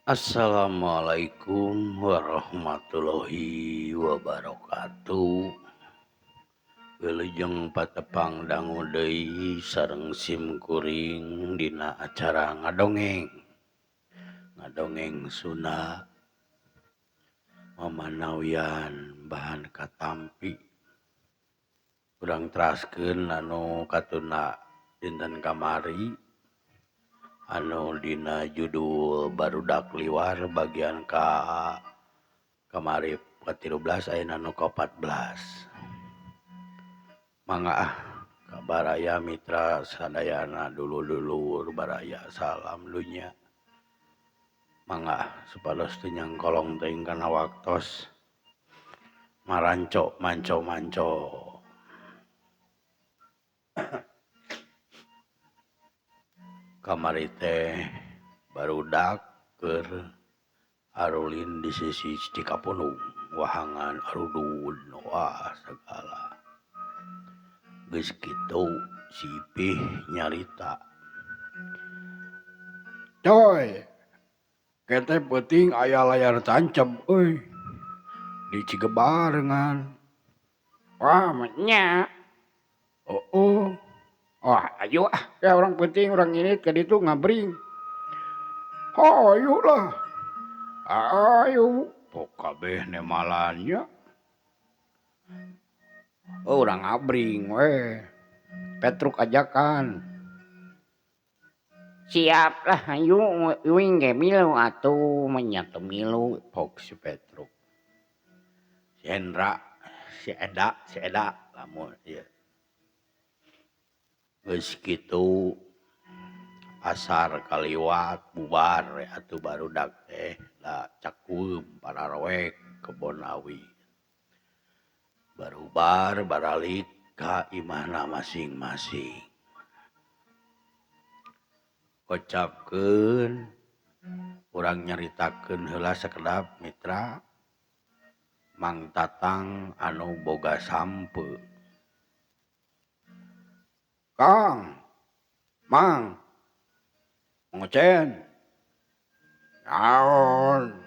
Assalamualaikum warahmatullahi wabarakatuh. Wilujeng patepang dangu deui sareng sim kuring dina acara ngadongeng. Ngadongeng Sunda mamanawian bahan katampi. Urang teraskeun anu katuna dinten kamari. Anu dina judul Barudak Liwar bagian ka kamari ka-13 ayeuna nu ka-14. Mangga ah ka baraya mitra sadayana dulur-dulur baraya salam dunya. Mangga ah supados teu nyangkolong teuing kana waktos maranco manco-manco. Kamari teh barudak keur arulin di sisi Cikapundung wahangan arudud wah segala. Geus kitu si Ipih nyarita. Coy, kete peuting aya layar tancep euy di Cigebarengan. Wah, nya. Oh. Wah, ayo ah, ya orang penting orang ini ke ditu ngabring. Ayo lah. Ayo, pok kabeh nemalannya. Oh, urang ngabring we. Petruk ajakan. Siap lah, ayo uing ge milu atuh nya teu milu pok si Petruk. Si Hendra, si Eda lamun ieu. Geus kitu asar kaliwat bubar atuh barudak teh da cakueum pararowek kebon awi. Barubar baralik ka imahna masing-masing. Kocapkeun urang nyaritakeun heula sakedap mitra Mang Tatang anu boga sampeu. Kang, Mang, Ngocen, naon,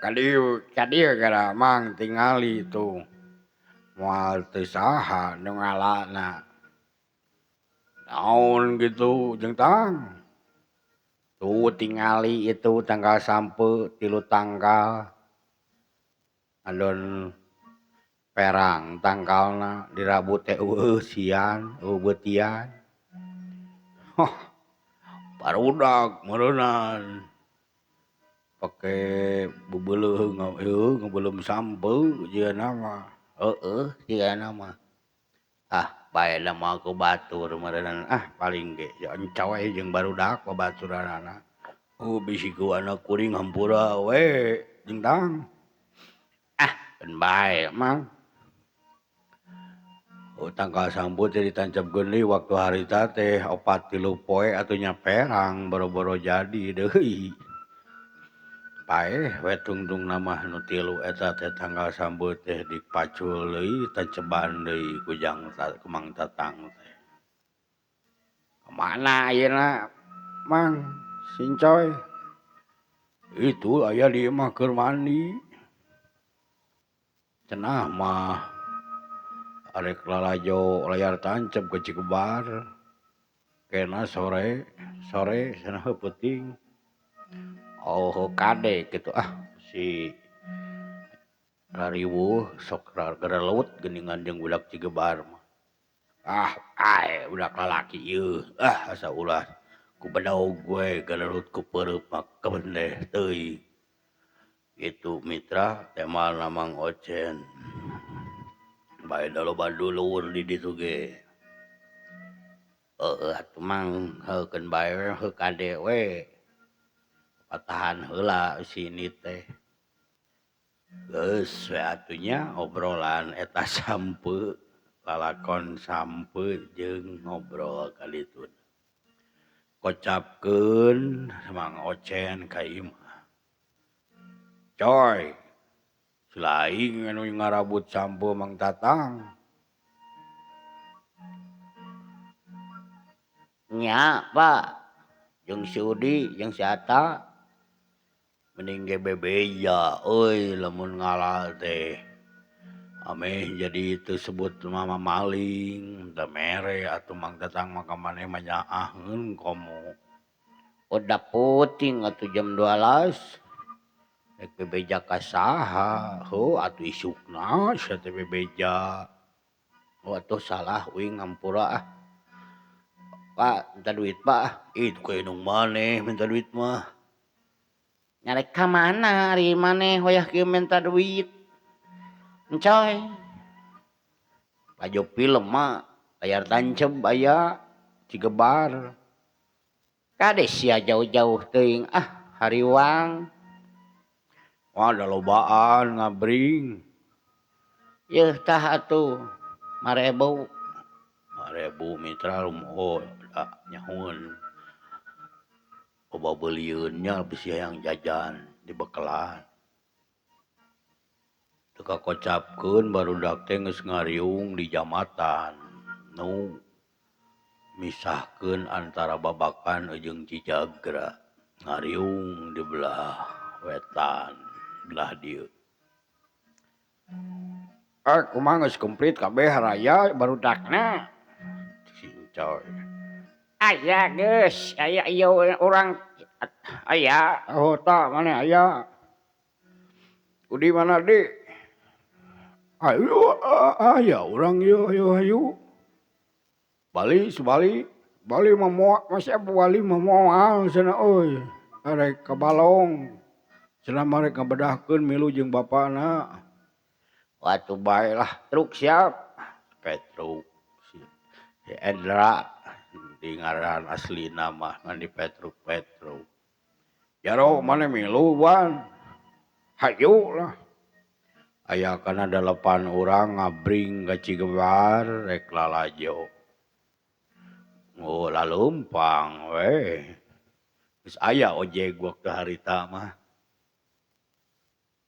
kadieu kadieu gara Mang tingali tuh, moal teu saha nu ngalana, naon gitu jeung Tang, tuh tingali itu tanggal sampeu tilu tanggal, alon perang tangkalna dirabut teh eueuh sian eueuh beutian. Hah, barudak meureunnan pake beubeuleuh heueuh ngabeuleum sampeu jieuna mah. Heueuh jieuna mah. Ah, bae da moal ku batur meureunnan ah paling ge encoy jeung barudak babaturanana. Oh bisi ku anak kuring hampura we jeung Tang. Ah, keun bae Mang. Oh, tangkal sampeu teh ditancapkeun deui waktu harita teh 4-3 poe atuh nya perang boro-boro jadi deui. Paeh we tungtungna mah nu 3 eta teh tanggal sampeu teh dipacul deui tanceban deui ku jang ku Mang Tatang teh. Kamana ayeuna Mang Sincoy? Itu aya di imah keur mandi. Cenah mah arek lalajo layar tancep ke Cikebar. Kena sore, sore cenah peuting. Oh, kade kitu ah si rariweuh sok garaleut geuningan jeung budak Cigebar mah. Ah, ae budak lalaki ieu. Ah, asa ulah ku bedaug we garalut ku peureub mah kebeundeh teuing. Kitu mitra temalna Mang Ocen. Bae da loba dulur di ditu ge. Heueuh atuh Mang, heukeun bae we heuh kade we. Patahan heula sini teh. Geus we atuh nya obrolan eta sampeu, lalakon sampeu jeung ngobrol ka ditu. Kocapkeun Mang Ocen ka imah. Coy, selain anu ngarabut sampeu Mang Tatang. Nya, Pak. Jeung si Udi, jeung si Ata. Mending ge bebeja euy lamun ngala teh. Ameh jadi tersebut mama maling teu mere atuh Mang Tatang mah ka maneh mah nyaaheun komo. Udah puting atuh jam 12. Rek bebeja ka saha? Heuh atuh isukna sia teh bebeja. Oh atuh salah uing ngampura ah. Pak, minta duit Pak. Ih, ka indung maneh minta duit mah. Nyarek ka mana ari maneh wayah kieu minta duit? Encoy. Laju film mah layar tancep aya Cigebar. Kade sia jauh-jauh teuing ah hariwang. Wah, da lobaan ngabring. Yeuh tah atuh 5.000. 5.000 mitra lumoho nyahoeun. Loba beulieun nya bisi hayang jajan dibekelan. Teu kakocapkeun barudak teh geus ngariung di jamatan nu misahkeun antara Babakan jeung Cijagra. Ngariung di belah wetan belah dieu. Kumaha geus komplit kabeh raya barudakna. Cincoy. Aya geus, aya ieu urang aya. Oh tah maneh aya. Udi mana di? Ayo aya urang ieu ayo hayu. Bali sebali, Bali mah moal masih Bali mah moal cenah euy. Arek ka Balong. Cenah mah rek ngabedahkeun milu jeung bapana. Watuh bae lah, truk siap. Petruk si Endra di ngaran aslina mah ngan di Petruk Petruk. Jaro maneh milu wan. Hayu lah. Aya kana 8 urang ngabring ka Cigebar rek lalajo. Oh laleumpang we. Geus aya ojek waktu harita mah.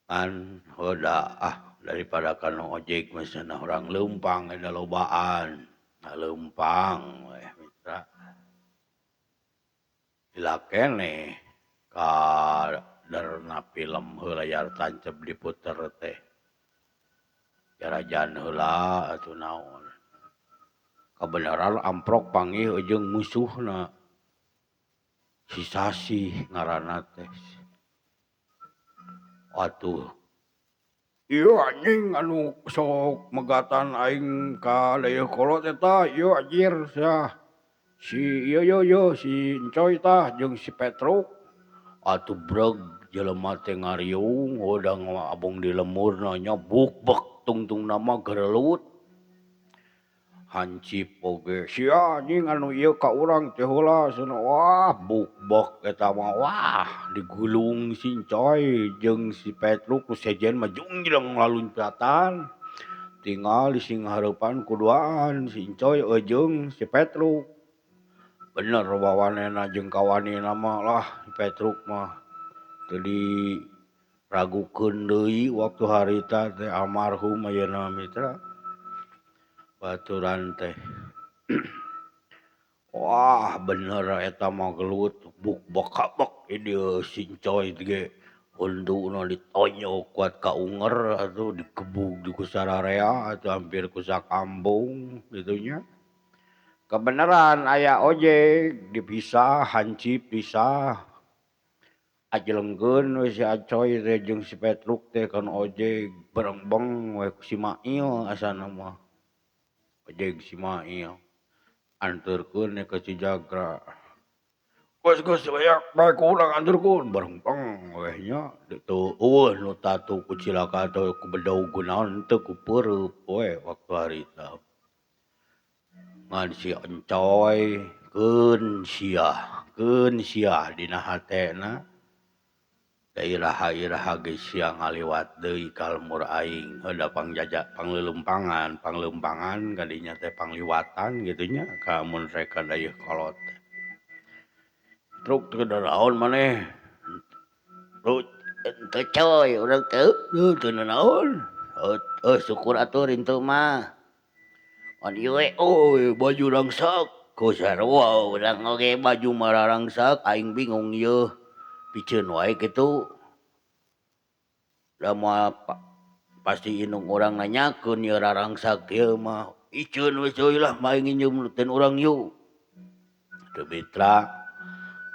Kan heuda ah daripada kana ojek mah cenah urang leumpang da lobaan. Leumpang we mitra. Lila keneh ka darna film heula layar tancep diputer teh. Jarajan heula atuh naon. Kabeneran amprok panggih jeung musuhna. Si Sasih ngaranna teh. Atuh ieu anjing anu sok megatan aing ka Dayeuhkolot eta ieu anjir sia. Si ieu ieu ieu si Encoy tah jeung si Petruk. Atuh breg jelema teh ngariung hodang abong di lemurna nya bukbek tungtungna mah gerelut. Hancip oge sia anjing anu ieu ka urang teh heula cenah wah bukbek eta mah wah digulung si Encoy jeung si Petruk ku sejen mah jungjleng laluncatan. Tinggal di sing hareupan kuduaan si Encoy jeung si Petruk. Bener wawanena jeung kawanina mah lah Petruk mah teu diragukeun deui waktu harita teh almarhum ayeuna mitra. Baturan teh. Wah bener eta mah gelut buk bek ieu si Encoy ge hunduna ditonyok kuat ka unger atuh digebug di ku sararea atuh hampir ku sakampung kitu nya. Kebeneran aya ojek dipisah hancip pisah. Ajelengkeun we si Acoy teh jeung si Petruk teh kana ojek berengbeng we ku si Mail asana mah. Ojek si Mail anterkeun ka Cijagra. Geus geus bayak bae ku urang anterkeun berengbeng we nya teu eueuh nu tatu ku cilaka teh ku bedog ku naon teu ku peureub we waktu harita. Ngan si Encoy keun sia dina hatena. Da iraha-iraha ge sia ngaliwat deui ka lembur aing heuda pangjaja panglelempangan pangleumpangan kadinya teh pangliwatan kitu nya ka mun rek ka Dayeuhkolot teh. Truk teu naon maneh. Truk teu coy urang teu teu naon. Heuh syukur atuh rintu mah. On ieu we euy baju rangsak ku sarua urang oge baju mararangsak aing bingung ieu. Piceun wae kitu. Da moal pasti indung urang nanyakeun ieu rarangsak ieu mah. Iceun we coy lah maing nginjem teu urang yuk. Teu mitra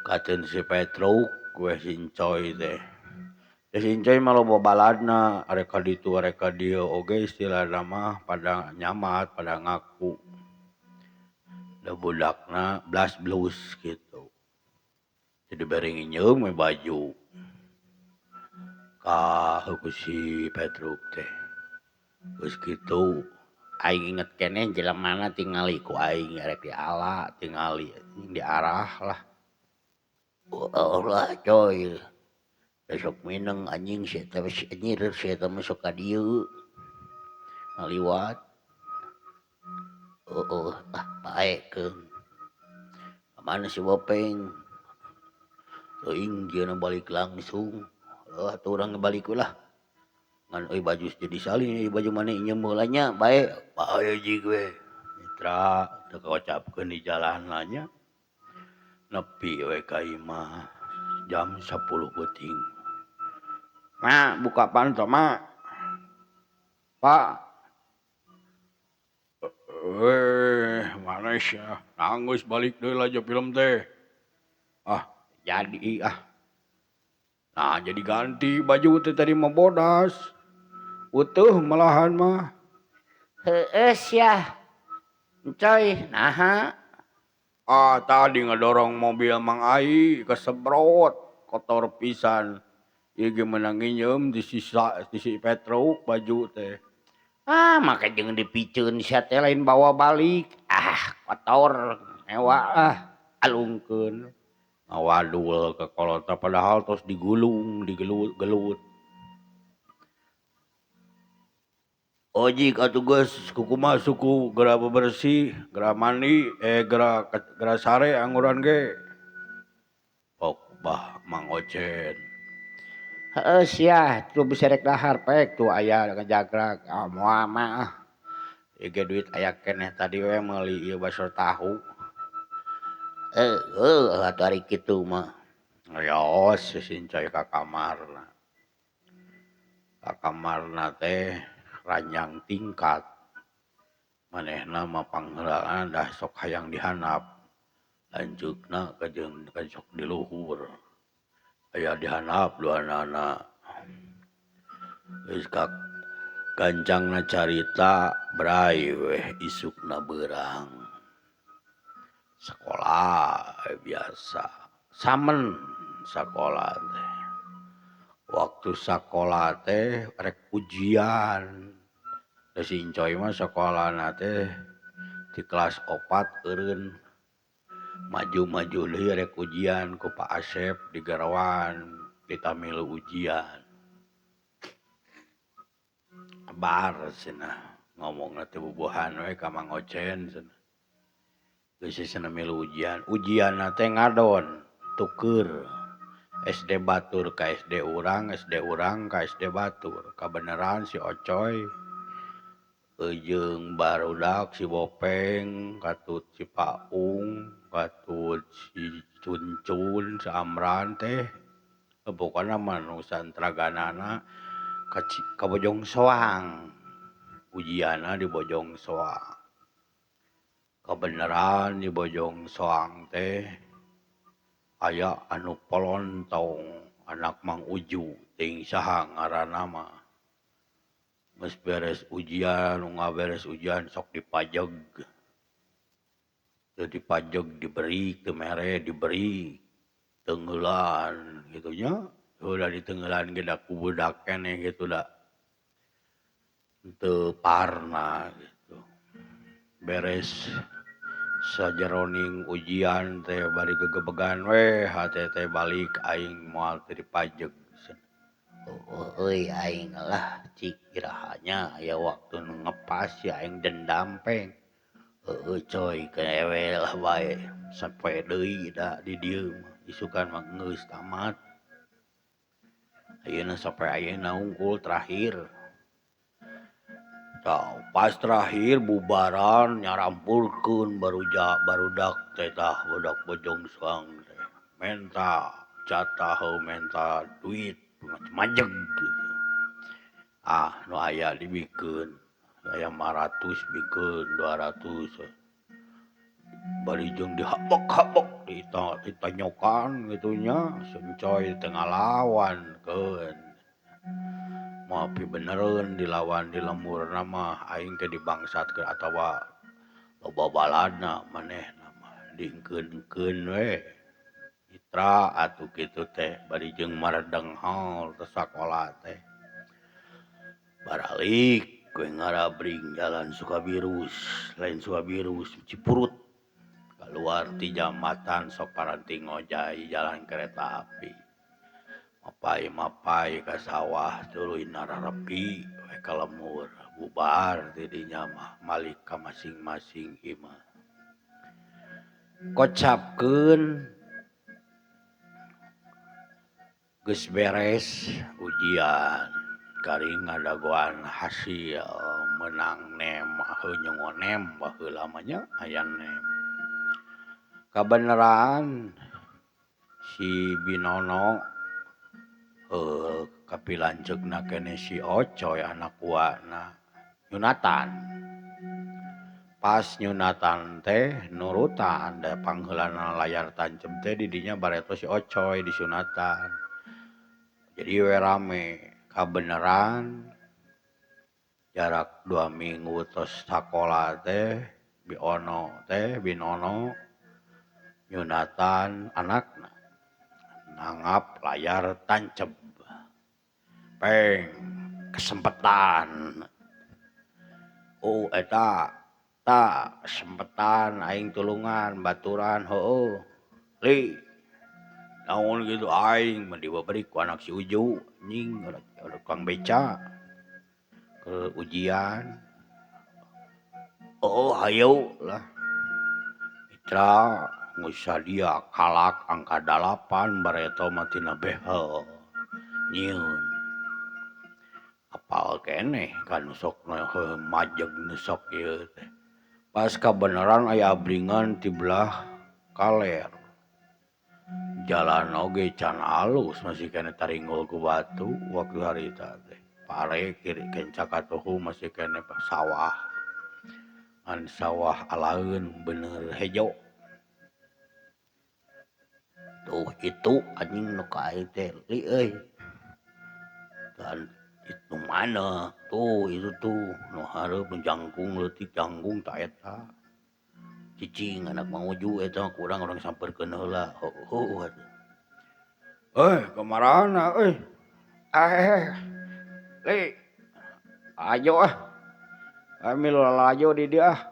kaceun si Petruk we si Encoy teh. Si Encoy mah loba baladna arek ka ditu arek ka dieu oge istilahna mah pada nyamat pada ngaku. Da budakna blas blus kitu. Jadi bere nginjem we baju. Ka ku si Petruk teh. Geus kitu aing inget keneh jelemana tingali ku aing arek diala tingali diarah lah. Oh lah coy. Besok mineng anjing si eta anjir si eta mah sok ka dieu. Ngaliwat. Oh ah paekeun. Mana si Bopeng? Teuing jieuna balik langsung. Atuh urang balik lah. Ngan euy baju jadi salin ieu baju maneh injem heula nya bae. Bae jig we. Mitra teu kaocapkeun di jalan nya. Nepi we ka imah jam 10 peuting. Ma buka panto ma. Pak. Mana sia nangis balik deui lah jeung film teh. Ah, jadi ah. Nah, jadi ganti baju teh tadi mah bodas. Utuh malahan mah. Heueuh sia. Encoy, naha? Ah, tadi ngedorong mobil Mang Ai kesebrot, kotor pisan. Ieu ge meunang nginjem di sisa di si Petruk baju teh. Ah, maka jeung dipiceun sia teh lain bawa balik. Ah, kotor, ngewa ah, alungkeun. Ngawadul ke kolotna padahal tos digulung, digelut-gelut. Ojik atuh geus kukumaha suku geura bebersih, geura mandi, geura geura sare angguran ge. Ok bah Mang Ocen. Heeh sia, tuh bisa rek dahar pek tuh aya ngajagrak. Ah moal mah ah. Ieu ge duit aya keneh tadi we meuli ieu baso tahu. Heueuh atuh ari kitu mah. Rios si Encoy ka kamarna. Ka kamarna teh ranjang tingkat. Manehna mah pangheulaan dah sok hayang dihandap. Lanceukna kajeun sok di luhur. Aya dihandap duanana. Geus ka gancangna carita bray weh isukna beurang. Sekolah biasa. Samen sakola teh. Waktu sakola teh rek ujian. Da si Encoy mah sakolana teh di kelas 4 eureun. Maju-maju deui rek ujian ku Pak Asep di Garawan ditamilu ujian. Bar cenah ngomongna teh bubuhan we ka Mang Ocen cenah. Geus cenah milu ujian, ujianna teh ngadon tuker. SD batur ka SD urang, SD urang ka SD batur. Kabeneran si Ocoy jeung barudak si Bopeng, katut si Paung, katut si Cuncun, si Amran teh. Pokona mah nu santraganana ka Bojong Soang. Ujianna di Bojong Soang. Kabeneran di Bojong Soang teh aya anu polontong anak Mang Uju ting saha ngaranna mah. Geus beres ujian, nu ngaberes ujian sok dipajeg. Teu dipajeg diberi, teu mere diberi. Tenggelan kitu nya. Udah ditenggelan ge da ku budak keneh kitu da. Teu parna gitu. Beres sajeroning ujian teh bari gegebegan we hate teh balik aing moal teu dipajeg. Euy aing lah cik irahanya aya waktu nu ngepas ya aing dendam peng. Heueuh coy kewe lah bae sampai deui da di dieu mah isukan mah geus tamat. Ayeuna sampai ayeuna unggul terakhir. Tah pas terakhir bubaran nyarampurkeun barudak teh tah budak Bojong Soang teh. Menta jatah menta duit majeg gitu. Ah nu aya dibikeun aya 500 bikeun 200. Bari jeung dihabek-habek ditanyokan kitu nya sencoy teu ngalawan keun. Mapi benereun dilawan di lemburna mah aing teh dibangsatkeun atawa loba baladna manehna mah diengkeun-engkeun we. Mitra atuh kitu teh bari jeung maredeng haul teh sakola teh. Baralik we ngarabring jalan Sukabirus, lain Sukabirus Cipurut. Keluar ti jambatan sok paranti ngojay jalan kereta api. Mapai-mapai ka sawah tuluy nararepi we ka lemur bubar ti dinya mah malik ka masing-masing imah. Kocapkeun geus beres ujian karing ngadagoan hasil menang nem heuh nyongo nem baheula mah nya aya nem. Kabeneran si Binono kapilanceukna keneh si Ocoy anak buahna nyunatan. Pas nyunatan teh nurutan da pangheulana layar tancep teh di dinya bareto si Ocoy disunatan. Jadi we rame kabeneran jarak 2 minggu tos sakola teh Biono teh Binono nyunatan anakna nanggap layar tancep. Peng kesempatan. Oh eta ta kesempatan aing tulungan baturan heueuh. Li naon kitu aing mah dibabrik ku anak si Uju anjing tukang beca ke ujian. Oh hayu lah. Mitra geus sadia kalak angka 8 bareto mah tina behel nyieun. Apal keneh kan sok majeg nu sok ieu teh. Pas kabeneran aya abringan ti belah kaler. Jalan oge can alus masih keneh taringgul ku batu waktu harita teh. Pare kiri kenca katuhu masih keneh sawah. Ngan sawah alaeun bener hejo. Tuh itu anjing nu ka aing teh li euy. Dan itu mana tuh itu tuh nu hareup nu jangkung leutik jangkung ta eta. Cicing anak Mang Uju eta kurang urang sampeurkeun heula. Heueuh atuh. Eh kamarana euy. Ah li ayo ah. Ami lalajo di dieu ah.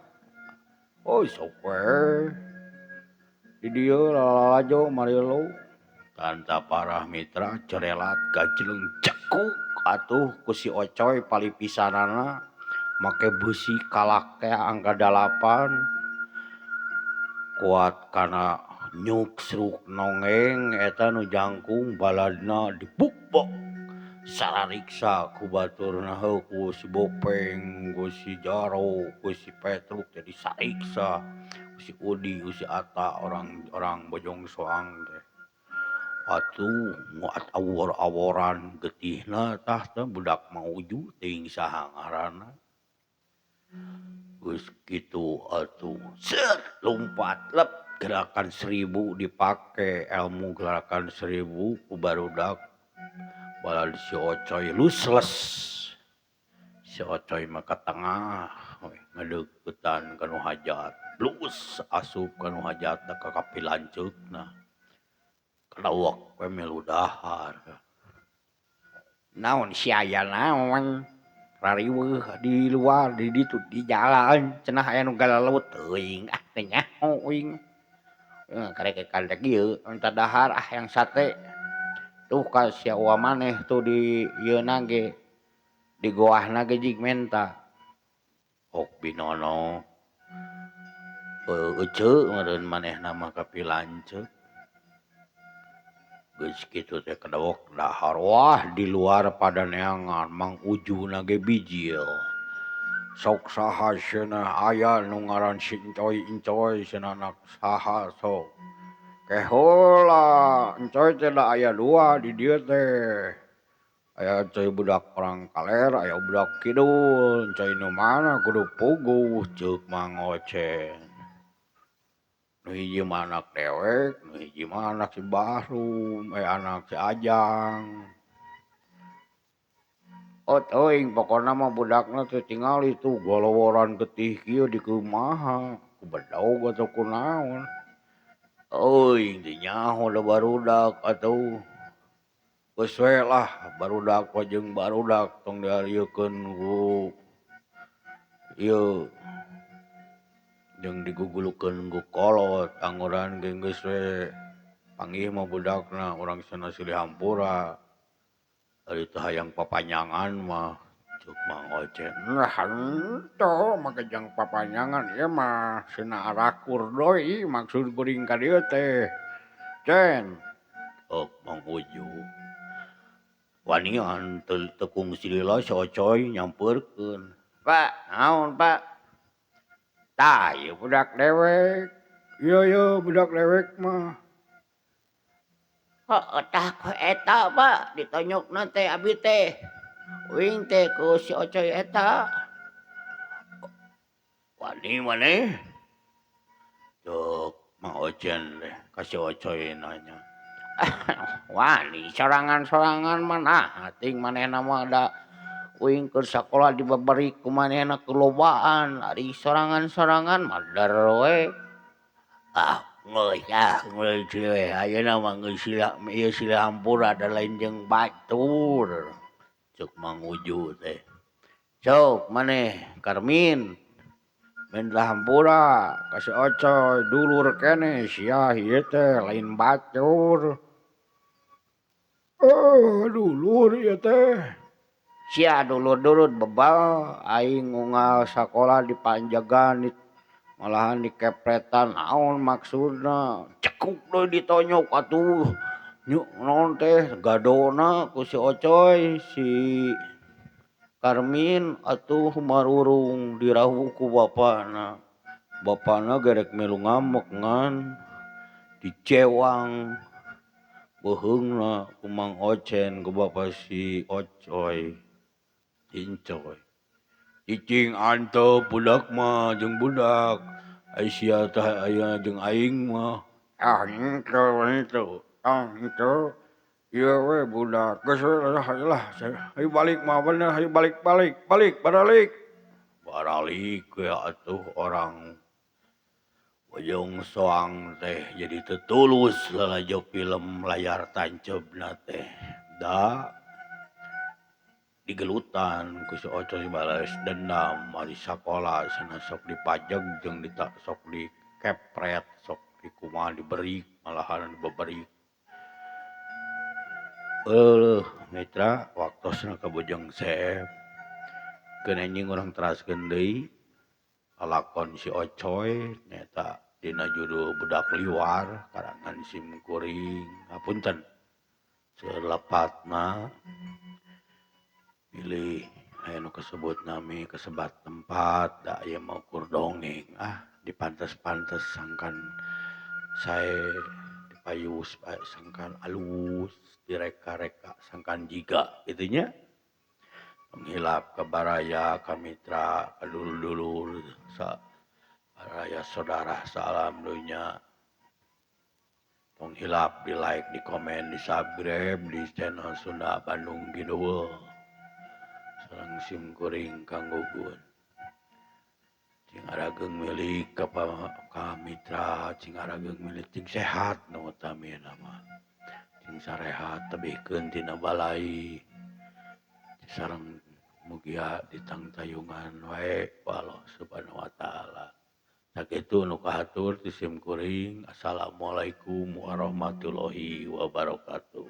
Oh sok we. Di dieu lalajo marilu. Tanta parah mitra cerelat gajleng cekuk atuh ku si Ocoy palipisanana make beusi kalak teh angka 8 kuat kana nyuksruk nongeng eta nu jangkung baladna dibukbok sarariksa ku baturna heuh ku si Bopeng ku si Jaro ku si Petruk teh disariksa ku si Udi ku si Ata orang-orang Bojong Soang teh. Atuh muat awor-aworan getihna tah teh budak Mang Uju teuing saha ngaranna. Geus kitu atuh set lompat lep gerakan 1000 dipake ilmu gerakan 1000 ku barudak balad si Ocoy lusles. Si Ocoy mah ka tengah we ngadeuketan ka nu hajat. Blus asup ka nu hajatna ka kapilanceukna. Lawak we milu dahar. Naon si aya naon? Rariweuh di luar di ditu di jalan cenah aya nu galaleut teuing ah teu nyaho uing. Karek kadek ieu entah dahar ah yang sate. Tuh ka sia uwa maneh tuh di ieuna ge. Di goahna ge jig menta. Ok Binono. Eceu meureun manehna mah kapilanceuk. Geus kitu teh kedewek dahar wah di luar pada neangan Mang Ujuna ge bijil. Sok saha cenah aya nu ngaran si Encoy Encoy cenah anak saha sok. Keheula Encoy teh da aya dua di dieu teh. Aya coy budak orang kaler, aya budak kidul, coy nu mana kudu puguh ceuk Mang Ocen. Nu hiji mah anak dewek, nu hiji mah anak si Bahrum, anak si Ajang. Oh teuing pokona mah budakna teh tingali tuh goloworan getih kieu dikumaha, ku bedog atau ku naon. Euy teu nyaho da barudak atuh. Geus we lah barudak jeung barudak tong diariekeun ku ieu jeung digugulukeun ku kolot anggoran ge geus we panggih mah budakna urang sana silih hampura. Ari teu hayang papanjangan mah ceuk Mang Ocen. Nah henteu make jang papanjangan ieu mah cenah arakur deui maksud kuring ka dieu teh. Cen. Oh Mang Uju. Wanian teu kungsi lila si Ocoy nyampeurkeun. Pak, naon Pak? Tah ieu budak dewek. Ieu ieu budak dewek mah. Heuh tah ku eta Pak ditonyokna teh abi teh. Uing teh ku si Ocoy eta. Wani maneh? Ceuk Mang Ocen teh ka si Ocoy nanya. Wani sorangan-sorangan mah nah ting manehna mah da uing keur sakola dibabari ku manehna kelobaan ari sorangan-sorangan mah der we. Ah geus ah geus we ayeuna mah geus sila ieu sila hampura da lain jeung batur. Ceuk Mang Uju teh. Sok maneh Karmin minta hampura ka si Ocoy dulur keneh sia ieu teh lain batur. Oh dulur ieu teh. Sia dulur-dulur bebal aing unggal sakola dipanjagan malahan dikepretan naon maksudna cekuk deui ditonyok atuh nyuk naon teh gadona ku si Ocoy si Karmin atuh marurung dirahu ku bapana. Bapana gerek milu ngamek ngan dicewang beuheungna ku Mang Ocen ku bapa si Ocoy. Incoy. Cicing antep budak mah jeung budak. Ai sia teh aya jeung aing mah. Ah henteu henteu. Ah henteu. Ieu we budak geus we lah lah hayu balik mah bener hayu balik balik balik baralik. Baralik we atuh orang Bojong Soang teh jadi teu tulus lalajo film layar tancebna teh. Da digelutan ku si Ocoy balas dendam ari sakola cenah sok dipajeg jeung sok dikepret sok dikumaha diberi malahan dibeberi. Euleuh mitra waktosna ka Bojong Seep. Keun anjing urang teraskeun deui lalakon si Ocoy nyaeta dina judul Budak Liwar karangan sim kuring. Hapunten selepatna pilih aya nu kasebut nami kasebat tempat da aya mah ukur dongeng ah dipantes-pantes sangkan sae dipayus sangkan alus direka-reka sangkan jiga kitu nya. Penghilap ka baraya ka mitra ka dulur-dulur sa baraya saudara salam dunya. Tong hilap di like, di komen, di subscribe di channel Sunda Bandung Kidul. Sareng sim kuring Kang Gugun. Cing arageung milik ka mitra, cing arageung milik cing sehat nu utamina mah. Cing sarehat tebihkeun tina balai. Sareng mugia ditangtayungan wae ku Allah Subhanahu wa taala. Sakitu nu kahatur ti sim kuring. Assalamualaikum warahmatullahi wabarakatuh.